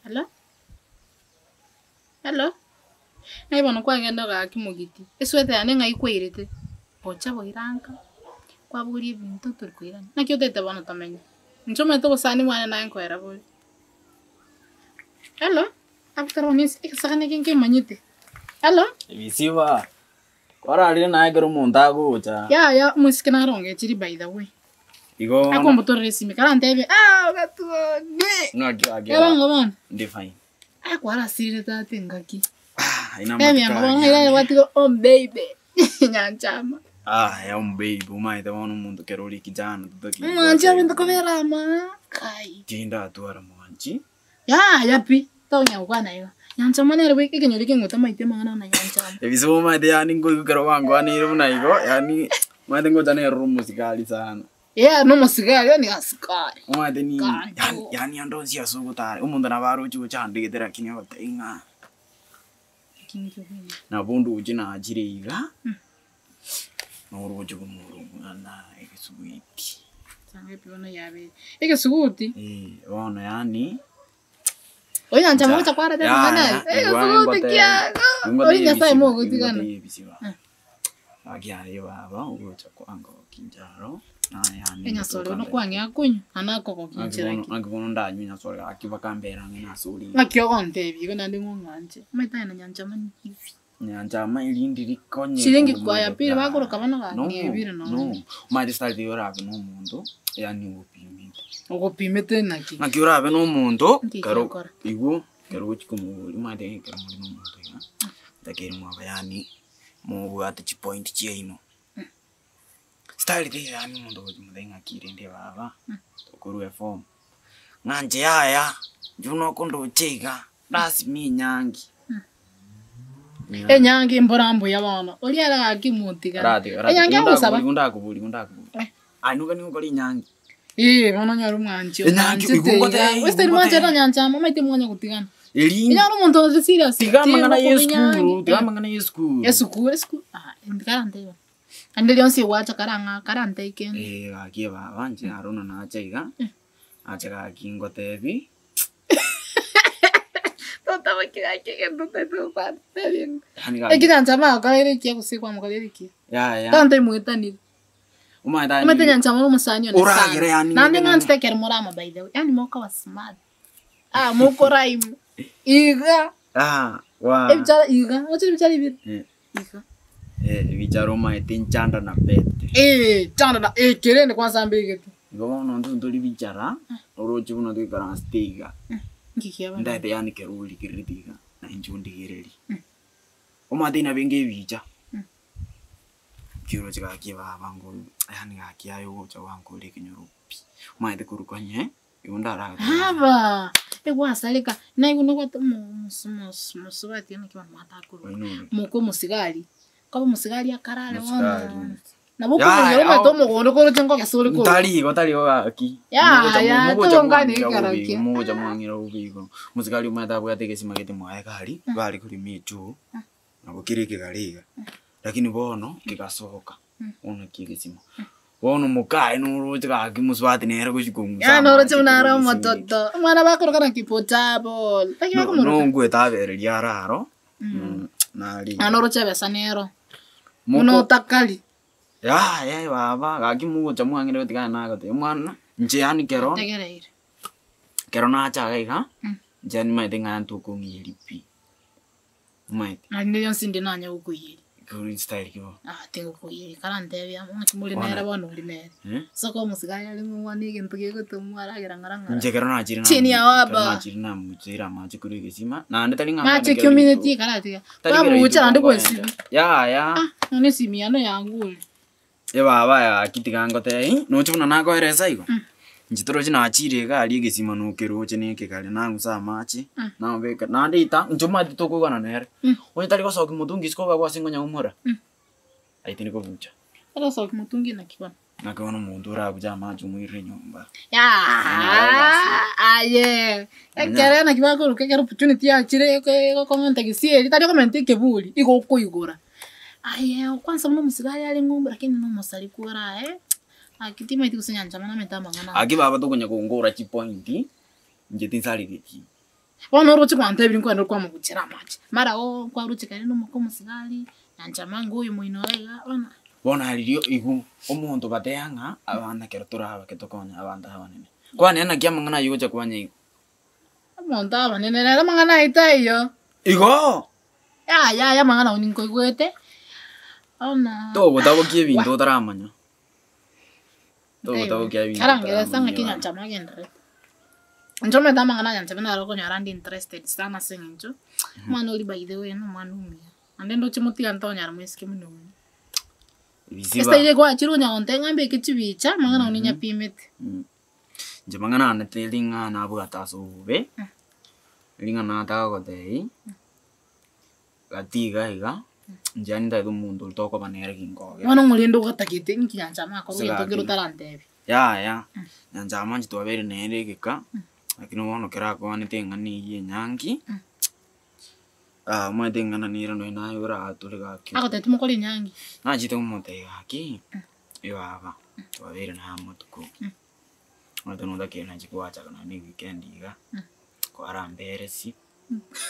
Hello? Hello? Ng'ai bono kwagenda ogaka omogiti, esweta yane ng'ai kwairete? Gocha boira nka, kwaboria ebinto tori koirana. Naki otagete bono tomenye? Inche omanyete obosani bwane naye nkoera bore. Hello? Abwo tari bono ase egesagane eke nkemanyete. Hello? Ebisiba, kwararire naye ekero omonto agocha. Yaya omosike narongechiri by the way. Igo Akombutorera esimi karantebie ah gatuoni. Ng'aki gaki Eba ng'o bono? Ndi fine. Ah kwarasirire tata engaki. Ah, aina Tebia ng'o bono ng'ai gwatiga ombabe nyanchama. Ah, ya ombabe omanyete bono omonto kero ore kijana totaki. Omwanchi abente kobera ama kai. Tindatwara mwanchi. Yaya pi, tokonyara gokwana igo. Nyanchama nere bweka ekenyoro eke ng'a otamaeti amang'ana buna Nyanchama. Ebise omanyete yaani nkoigwa ekero bankwaneire buna igo, yaani omanyete ngocha nere ore omosigari sana. Yea nomosigari, yaani asikari. Omanyete nini, Kanto. yaani yaani ande onsi ase ogotara, omonto nabo aroche gochandegete lakini ogotebia ng'a nabo ndoche nachire iga, noroche komora omwana egesuguti. Sangapi bono yabeire. Egesuguti? Eh, bono yaani. Oyo nyancha mogocha kwarete amang'ana aya. Egesuguti kiago. Oria Nyasaye mogotigana. Gaki aye baba ogocha kwangokia incharo Enyasore bono kwang'ea konywa, naende akogokia inchera ki? Naki bono ndanywe enyasore gaki mpaka mbere ang'e nase orire. Naki ogontebia igo naende ng'o ong'anche? Omanyete aye na Nyanchama hivi. Nyanchama erinde rikonye Shilingi korwa kwaya magega. pili bakoroka bono gaki No, ebire no. nonye. Omanyete style eyio orabe na omonto, yaani ogopimete. Ogopimete naki? Naki orabe na omonto, Nki kero giakora? igo, kero ogochia komoboria omanyete ng'a ekero more na omonto iga, ntakeire mwaba yaani mobwate chipoint chiaino. Style teiyo yaani omonto ogochia komotebia ng'aki rende baba, tokorwa eform, ng'a inche yaya, inche buna okondocha iga, lasima enyangi. Enyangi mbora mbuya bono, oria ere gaki motigane. Enyangi agosaba. Igo ndakobori, igo ndakobori. Aye nogani gokora enyangi? Ee, bono onyore omwanchi Enyangi, omwanchete igo ngoteba, iga. Gose tari igo mwanchete ngoteba. onyanchama, omanyete mwanya gotigana. Eri Onyore omonto ore serious, tiga amang'ana tiri ya gokoba esukuru, enyangi. tiga amang'ana ya esukuru. Esukuru, esukuru, ah karantebe. Ande rionsi gwacha karang'a karantebie kende. Eh, gaki baba, inche aro na nacha iga, nacha gaki ngotebi. Totaboki gaki egento otagete gokwana, tebia ng'a. Yaani gaki. Eki Nyanchama agokoreire ekiya gose kwamokoreire ekiya. Yaya. Tonto imoetanire. Omanyete aye Omanyete Nyanchama ore omosani one Oragere sana. yaani Naende ng'ende ng'anchete ekero more amo by the way, yaani mokoba smart. Ah mokorhyme, iga, Ah, wa. ebichara iga, oche ebichara ibere, Eh. iga. Eh, ebichara omanyete nchanda na pete. Eh, chanda na eke rende kwanza mbegete. Igo bono intwe ntori bichara, oroche buna toikaransete iga. Nki kiaba? Ndagete yaani kero origerereti iga, na inche ondigererie. Omanyete inabenge ebicha, kioroche gaki baba ngo yaani gaki aye ogocha gwankora ekenyoro pi. Omanyete korwa konye, igo ndaragete. Aba! Egwasareka, naigwe nobwate omo- omosu mosu mosubati naki bono mwatakorwa. Moka omosigari, koba omosigari akarare bono. Mosigari. Nabo okomoria Yaya, omanyete omogondo koroche nkogesa ore korwa. Tari igo, tari igo gaki. Yaya, Mogocha togokwana mwang'ira ekero bobe igo, kia. mogocha mwang'ira bobe igo. Mosigari omanyete abwate egesima gete mwaye gari, bare korema echoo, nabo kere ekegare iga. Lakini bono, kegasoka, bono naki egesima. Bono mokaye noroche gaki mosubati nere gochia kong'usa Yaani oroche amache buna are korwa egesima eke. omototo. Omwana bakoroka naki potable. Naki No- bakomoroka? nonkwete abereria are aro, nari. Naende oroche ebesa nero. Moko- Buna otakari. Yaya baba, gaki mogocha mwang'ire gotiga nagotebia omwana, inche yaani kero, Tegereire. kero nacha iga iga, inche nimanyete ng'a ntokong'iyeria pi, omanyete. Naende rionsi inde nanye gokoiyeria. Korwa style ki bono? Ah tingokoiyeria karantebie amo ng'aki more Bono. nere bono ori nere. Eh? Ase okoba omosigari are ng'o na egento gegotomwa aragera ng'ora ng'ora. Inche ekero nachire Chini ya namu- ekero waba. nachire namucheire amache korwa egesima, naende tari ng'a Mache ekero kiuminetie rituko- karatiga. tari kera Kwabucha rituko naende nkoenda. gwesibia. Yaya. Ah, nonye esimi yane yangure. Ebaba gaki tiga ngotebie, noche buna nakoeresa igo, inche torochi nachire iga aria egesima nokeroche na ekegare nang'usa amache, nabeka naende ita inche omanyete tokoigwana nere, onye tari gosokia motungi isiko obabwate ase nkonyaumora, aye tindi kobucha. Tari gosokia motungi naki bono? Naki bono omonto orabuche amache omoirere nyomba. Yaaa aye, ekere naki bakoroka ekero opportunity yachire egokomenta gesieri, tari okomenta ekeburi, igo okoigora. Aye kwanza buna omosigari are ng'umbu lakini na omosariku ore aye, gaki timanyeti gose nyancha mana amanyete amang'ana aya. Gaki baba tokonya kongora chipointi, inche tinsaregeti. Bono oroche gwantebirie nkoenda ore kwamobuchera amache, mara oo nkwaroche kare na omoka omosigari, nyanchama ng'a oyo moino iga iga bono. Bono riria igo omonto bateba ng'a abana ekero tore abake tokonye abanto abanene. Kwane naki amang'ana aywo ogocha kwanya igo? Omonto abanene nere amang'ana ayio taiyo. Igoo! Yaya aya amang'ana ayio ninkoigwete, bono. Togotabokia ebinto otaramanya. Togotabokia ebinto Karangeresa ng'aki otaramanya. nyanchama agendererete. Inche omanyete amang'ana a nyanchama naro okonyora ndi interested sana ase eng'encho, omwana oria by the way na omwana omuya, naende ndoche motiga ntonyara moiseke buna oyio. Bisiba. Esitayiri gwachire onya gontebia ng'a mbeke chibicha, amang'ana ayio ninyapimete. Inche mang'ana ane teri ng'a nabwate ase obobe, ring'ana nataka gotebia, gati iga iga, inche yaani ntagete omonto oria tokoba nere ginkogera. Bono ng'orende ogotagete inki nyanchama akore Gose egento gaki. kere otarantebia. Yaya, nyanchama inche twabeire nere egeka, lakini bono kero akwanete eng'ana eywo ya enyangi, omanyete eng'ana nere nonye naye oratore gaki. Agotebi timokora enyangi. Nachete komotebia gaki. Ebaba, twabeire naye amatuko, omanyete notakire nachi koachaka nonye na ewikendi iga, kwaramberesi,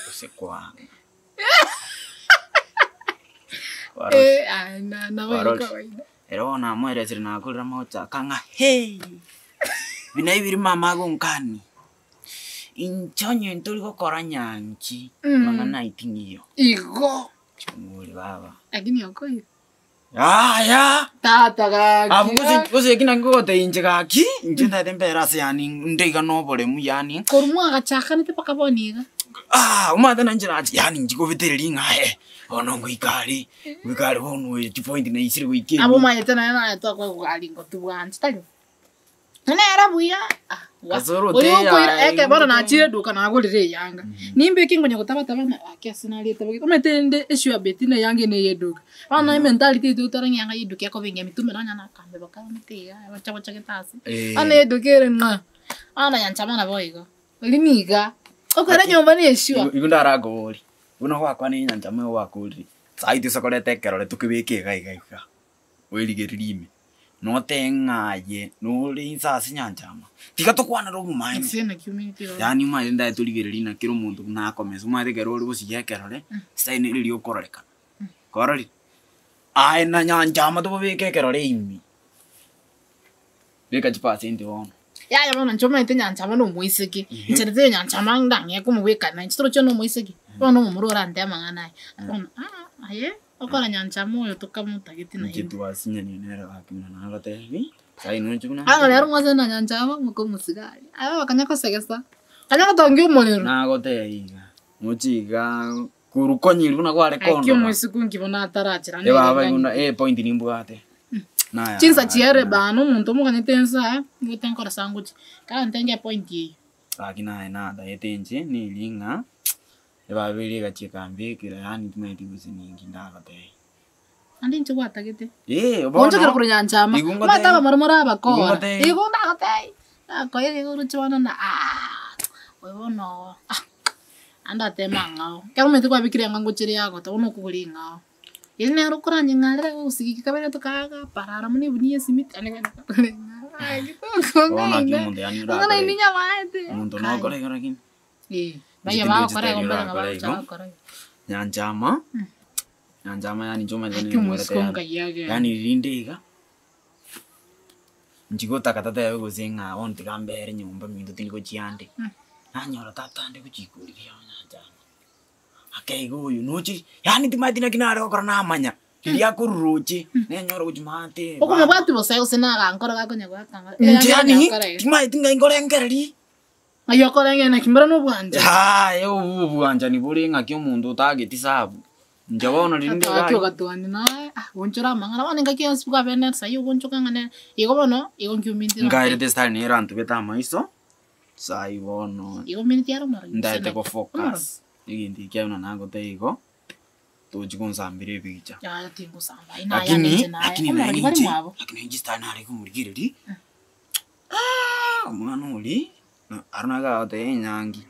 gose kwang'a. Kwarorire? Eh, aye na- nabo ere Kwarorire? kawaida. Ere bono namoeresire nakorire amagochaka ng'a hee, buna ebiri mama agonkani, inche onye ntori gokora nyangi, mang'ana aiting'iyo. Igo. Chikong'ori baba. Lakini okoira. Yaya! Tata gaki. Abwo gose gose eki naki ngogotebia inche gaki, inche ntagete mbere ase yaani nde iga na oboremu yaani. Korwa mwagachakanete mpaka bono iga. Ah, omanyete na inche nachi yaani nchigobetereria ng'a eh, bono ngoika are, ngoika are bono oyo chipoint naisire goika Abwo emi. omanyete naye naye twakoa ngotu bwanchi tari? Nere buya ah, wa. Kasoro Oria te okoira yaye eke bono ngote. nachire eduka nagorire eyanga, nimbeke nkonya gotabataba ng'a gaki ase nariete bobe, omanyete rende esure bet na eyanga eye na eye eduka. Bono ementality yaito totware ng'a eyanga ya eduka ekoba engiya mitumba nonya na akambeba kaumete igaa gochagochagete ase. Bono eduka ere ng'a, bono nyanchama nabo igo, oria niga, okoira nyomba na esure. Igo igo ndarakoborie, buna gwakwanire nyanchama igo gwakorire, sai toise koreta ekerore tokebeke iga iga iga, oerigererie ime, notebe ng'a aye nore inse ase nyanchama, tiga tokwanere obomaene. Ase naki omanyete igo. Yaani omanyete ntagete torigererie naki kera omonto buna akomesa, omanyete ekero ore gosiya ekerore, style nere eria okororekana, kwarorire? Aye na nyanchama tobobeke ekerore ime, beka chipercent bono. Yaya bono inche omanyete nyanchama na omoiseke, inche riria nyanchama ndang'ee komobwekana inche toroche na omoiseke, bono omomura orantebie amang'ana aya, bono aa aye okora nyanchama oyo tokamotageti Inche naende. twasinyania nere gaki buna nagotebi, sai noche buna Bono rero mwasani na nyanchama mokomosigari, aba bakanya kosegesa, bakanya gotongia omorero. Nagotebi iga, noche igaa korwa konyiri buna kware Aki kondora. omoiseke onki bono atarachera nere Ebaba igo nganyete. epoint nimbwate. Naya Chinsa chiere bana omonto omoganyete nsa, nigote nkore sa ngochia, karantenge epoint eyio. Gaki naye natagete inche neri ng'a ebaba eria egachia ekambekera yaani timanyeti gose ninki ndagotebie. Naende inche gwatagete. Eh bono Gonchokera korwa nyanchama, igo omanyete ngotebie abamura more igo abakora, ngotebie igo ndagotebie, nakoire igo oroche bono na oyo bono ah, naende ateme ang'ao. Ekero omanyete kwabekire yanga ngochire yagota bono okogora eng'ao. Eri nere okoranyeng'arera gosigi kabere tokaga parara buna ebunia ya esimiti yaani Bono naki omonto yaani orakore ng'aini nyamaete. omonto nokore igo lakini. Eh, Inche baiyo tindochi bagokora igo tari mbare ng'a orakore bagocha igo. bakora igo. Nyanchama, nyanchama yaani inche omanyete Gaki ninyorete omosike yaani onkai agende. yaani rinde iga, inchi gotaka tatebe gose ng'a bono tiga mbere nyomba minto tindi gochia ande, nanyora tata ande gochia korigia nyanchama. Ake iga oyo noche, yaani timanyeti naki nare gokora namanya, riria akorwa roche, nenyore gochia maate baba. Okomobwati bosa gose nagankora gakonya goaka ng'a Inche yaani, gakora iga. timanyeti ng'ai nkorengereria. Ng'ai okorengera naki mbora nobwanchani. Yaya obwo obwanchani bore ng'aki omonto otageti sabu. Inche bono riria Tata ndire gaki aria. ogatwania naye ah gonchora amang'ana bono engaki yonsi bwabene sai ogonchoka ng'a nere igo bono igo nkiumintie Nkaerete esitari nere erantubete amaiso, sai bono Igo omintie are omorogi gose ntaete naki? go focus Omorogi? egento ekia buna nagotebia igo, tochi gonsambera ebicha. Yaya tingosamba aye naye Lakini, inche naye lakini naye omorogi bare ninche, mwabo. lakini inche esitari nare komorigereria, omwana oria, aro naki agoteba enyangi,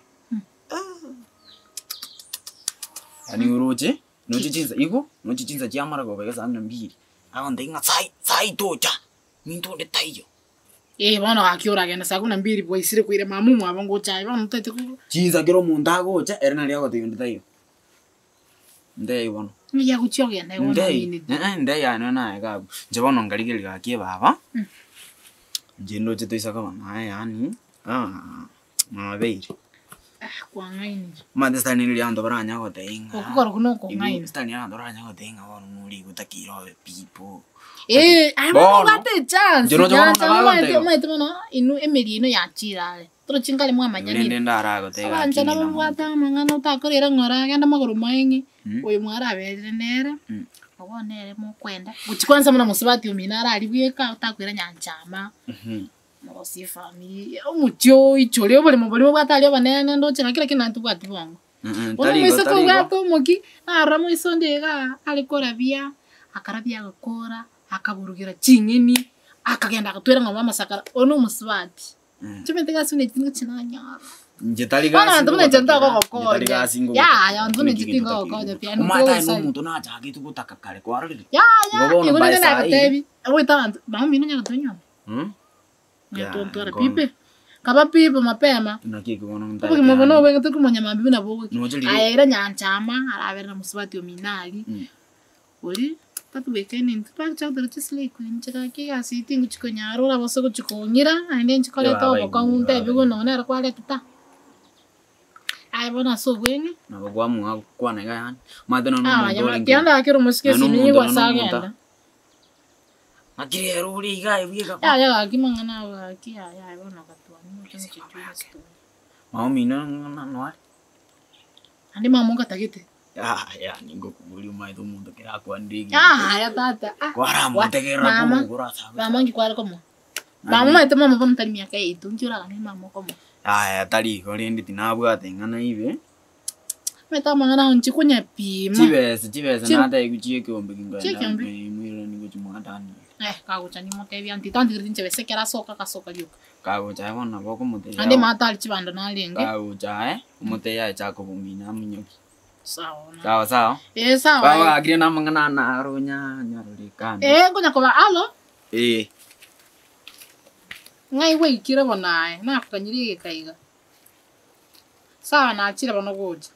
yaani oroche, noche chinsa igo, noche chinsa chia amarogoba iga saa kumi na mbili, agontebia ng'a sai sai tocha, minto onde taiyo. Eh bono gaki oragenda saa kumi na mbiri bwaisire koira mama omwabo ngocha aye bono otaete ko. Chinsa kera omonto agocha, ere nari agotebia onde taiyo. Nteiyo bono. Ng'ai agochia ogenda igo bono Nteiyo, omineti. eh nteiyo aye nonye naye iga abwo. Inche bono nkarigereria gaki ebaba, inche ndoche toisa koba naye yaani, mwabeire. Ah kwang'ainire. Omanyete esitari nere riria abanto baranya gotebia ng'a, Okwo korokwo na okong'aina. esitari nere abanto baranya gotebia ng'a bono noriigwe otakeire obe people. Eh, aye bono Bono, obwate echance, inche noche bono nyancha nabo omanyete agoteba. omanyete bono inwe emeeri yaino yachire are, torochi nkare mwamanyanire. Rende ndaragotebi gaki Abanchani ng'ina babwate monto. amang'ana otakorera ng'ora agende magoro maeng'e, Mm. oyo mwaraberire nere, Mm. obo nere mokwenda, gochia kwanza buna mosubati omino arari bweka otakoira nyanchama. Mogosie efamiri, omochie oichore oboremo boria obwate aria obonene ndoche ng'a kera kende naende tobwati bongo. Mm, Bono tari igo, omoiseke tari igo. obwate omokia, narora moise onde igaa, are korabia, akarabia agakora, akaburugera ching'eni, akagenda agatwera ng'a amasakara, oyo na omosubati. Nchomete egasi buna echi tingochi nanyora. Inche tari Bono gasi abanto buna inche ngogotakera, inche tari ntogogokonya. gasi Yaya, abanto buna ngogotakera, inche naki gento tingogokonya takeri. pi, aye Omanyete aye ntogosaria. nomonto nachagete gotaka kare kwarorire? Yaya, Igo bono igo mbae rende saa eye. nagotebi, ogoeta abanto, mama omino onye gotonyuoma. Ya, Twara nkono. pipe, kaba pipe mapema, Naki eke bono ntaete obogima obo yaani. nobweng'e tokomanya mambia buna bogokia. Noche riria- Aye ira nyanchama, arabere na mosubati omino aria, oria tatobwekaini intwe twacha goteba chislay queen inche gaki egasi eye tingochi konyara orabase gochi kong'ira naende inche koreta Baba obokong'u igoro, ntebi baba buna nere kwaretete aa. Aye bono ase obweng'e. Nabo kwamoa gokwana iga yaani, omanyete nonye Ah, omonto yama orenge kianda gaki omosike nonye esimi omonto nigo nonye ase omonto agenda. Naki rero ore iga aye bweka kwa. Yaya gaki mang'ana ago gaki yaya aye bono ogatwani moche moche intwe estori. Mama omino ng'a noare. Naende mama ogatagete. Yaya ningokoboria omanyete omonto ekero akwanire egento. Yaya tata ah. Kwaramotegerera Mama, korwa igoro ase agocha. mama nki kware komoa? Mama omanyete mama bono tari miaka yaito nki oraganie mama okomoa? Yaya tari igo rende tinabwate ing'ana ibe. Omanyete amang'ana ao inche konyapima. Chibesa chibesa Chi- natebiwa chia ekeombe Chia nkaenda ekeombe? moirane gochia mwatanire. Eh, kagocha nimotebia aunty tantigereti inche besa ekero asoka agasoka rioka. Kagocha aye bono nabo okomotebia Naende mato aria chibando narenge. Kagocha aye omotebie aye chaka obomina amonyoki. Sawa na. Sawa sawa. Eh sawa. Baba gakire namang'ana naro nyanyarorekane. Eh nkonya koba alo. Eh. Ng'ai gwaikire bono aye, nakoganyire egeka iga. Sawa nachire bono gocha.